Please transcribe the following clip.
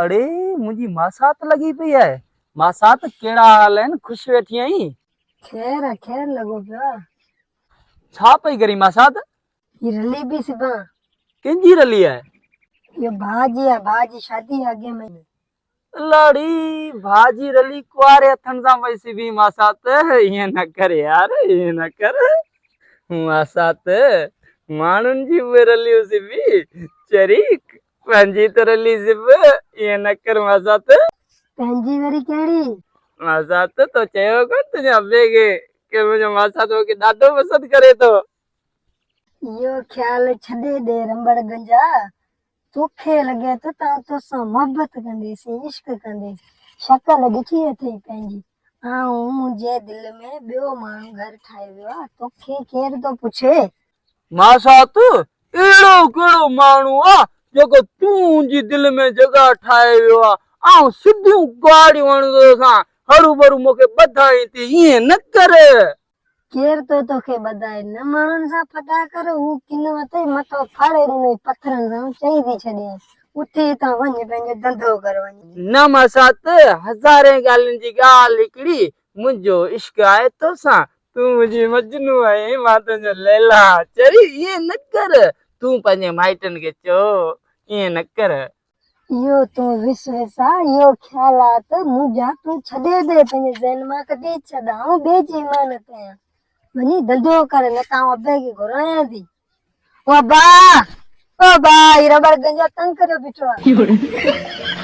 اڙي منهنجي ماسات لڳي پئي آهي. ماسات ڪهڙا حال آهن خوش ويٺي آهين؟ خير آ خير لڳو پيو آ. ڇا پئي ڪرين ماسات؟ هي رلي پئي سبان. ڪنهن جي رلي آهي؟ اهو ڀاء جي آ ڀاء جي شادي آ اڳئين مهيني. لاڙي ڀاء جي رلي ڪنواري هٿن سان پئي سبين ماسات ائين نه ڪر يار ائين نه ڪر ماسات ماڻهن جي به رليون سبي چري پنهنجي ته رلي سب ائين نه ڪر ماسات. پنهنجي وري ڪهڙي؟ ماسات تو چيو ڪونه تنهنجي ابي کي ڪي منهنجو ماسات مونکي ڏاڍو پسند ڪري ٿو. اهو خيال ڇڏي ڏي رنبڙ گنجا توکي لڳي ٿو ته آئون توسان محبت ڪنديس ۽ عشق ڪنديس. شڪل ڏٺي اٿئي پنهنجي. آئون منهنجي دل ۾ ٻيو ماڻهو گهر ٺاهي ويو آ. توکي ڪير ٿو پڇي؟ ماسات، اهڙو ڪهڙو ماڻهو آ جيڪو تون جي دل ۾ جڳهه ٺاهي ويو آ. آئون سڌيون ڪهاڙيون هڻندو توسان. هروڀرو مونکي ٻڌائين ٿي. ائين نه ڪر. ڪير ٿو توکي ٻڌائي؟ نه ماڻهن سان ڦٽا ڪر، هو ڪنو اٿئي، مٿو ڦاڙي ڏنئي پٿرن سان، چئي ٿي ڇڏيانء، اٿي هتان وڃ، پنهنجو ڌنڌو ڪر وڃ. نه ماسات، هزارين ڳالهين جي ڳالهه هڪڙي، منهنجو عشق آهي توسان، تون منهنجي مجنون آهين، مان تنهنجو ليلا، چري ائين نه ڪر، تون پنهنجي مائٽن کي چئو، ائين نه ڪر. اهو تون وسوسا، اهو خيالات منهنجا تون ڇڏي ڏي، پنهنجي ذهن مان ڪڍي ڇڏ، آئون ٻئي جي امانت آهيان، وڃي ڌنڌو ڪر، نه ته آئون ابي کي گهرايان ٿي. او ابا، او ابا، هي رٻڙ گنجو تنگ ڪريو بيٺو آهي.